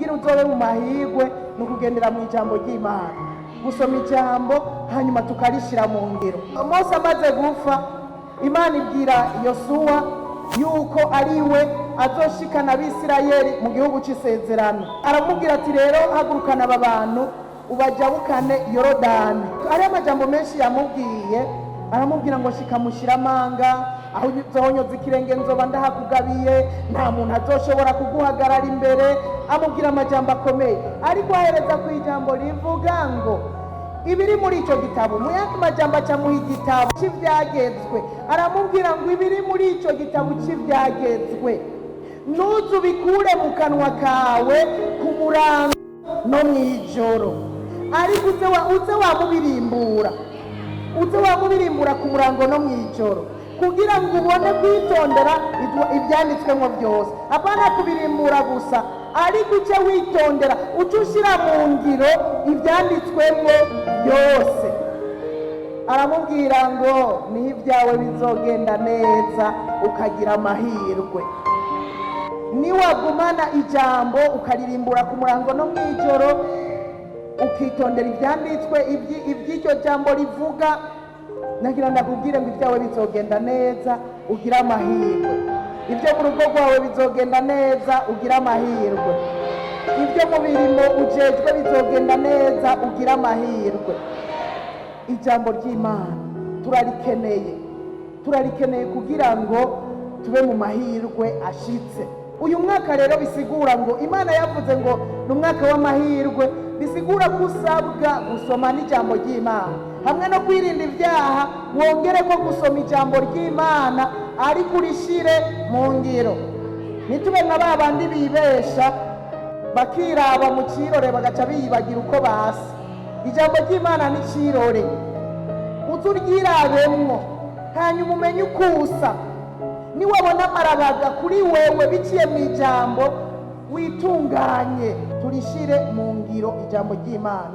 Kugira uzobe mu mahirwe ni ukugendera mu ijambo ry'Imana, gusoma ijambo hanyuma tukarishira mu ngiro. Mose amaze gupfa, Imana ibwira Yosuwa yuko ari we azoshikana Abisirayeli mu gihugu cy'isezerano. Aramubwira ati: "Rero hagurukana aba bantu, ubajabukane Yorodani." Hariho amajambo menshi yamubwiye. Aramubwira ngo: "Shika mushyire amanga, aho uzohonyoza ikirenge nzoba ndahakugabiye, nta muntu azoshobora kuguhagarara imbere." Amubwira amajambo akomeye, ariko ahereza ku ijambo rivuga ngo ibiri muri icyo gitabo. Mu yandi majambo, acamuha igitabo cy'ibyagezwe. Aramubwira ngo: "Ibiri muri icyo gitabo cy'ibyagezwe ntuzu ubikure mu kanwa kawe ku murango no mu ijoro, ariko uze wamubirimbura, uze wamubirimbura ku murango no mu ijoro, kugira ngo ubone kwitondera ibyanditswemo byose." Apana kubirimbura gusa, ariko uce witondera, uce ushyira mu ngiro ibyanditswemo byose. Aramubwira ngo niho ibyawe bizogenda neza, ukagira amahirwe, niwagumana ijambo, ukaririmbura ku murango no mu ijoro, ukitondera ibyanditswe, iby'iryo jambo rivuga. Nagira ndakubwire ngo ibyawe bizogenda neza, ugire amahirwe. Ibyo mu rugo rwawe bizogenda neza, ugire amahirwe. Ibyo mu mirimo ujejwe bizogenda neza, ugire amahirwe. Ijambo ry'Imana turarikeneye, turarikeneye kugira ngo tube mu mahirwe ashitse uyu mwaka. Rero bisigura ngo Imana yavuze ngo ni umwaka w'amahirwe, bisigura ko usabwa gusoma n'ijambo ry'Imana hamwe no kwirinda ibyaha. Wongere ko gusoma ijambo ry'Imana, ariko urishire mu ngiro. Ntitube nka ba bandi bibesha, bakiraba mu kirore, bagaca biyibagira uko basa. Ijambo ry'Imana ni kirore, uze uryirabemwo, hanyuma umenye uko usa. Niwabona amarabaga kuri wewe biciye mu ijambo, witunganye. Turishire mu ngiro ijambo ry'Imana.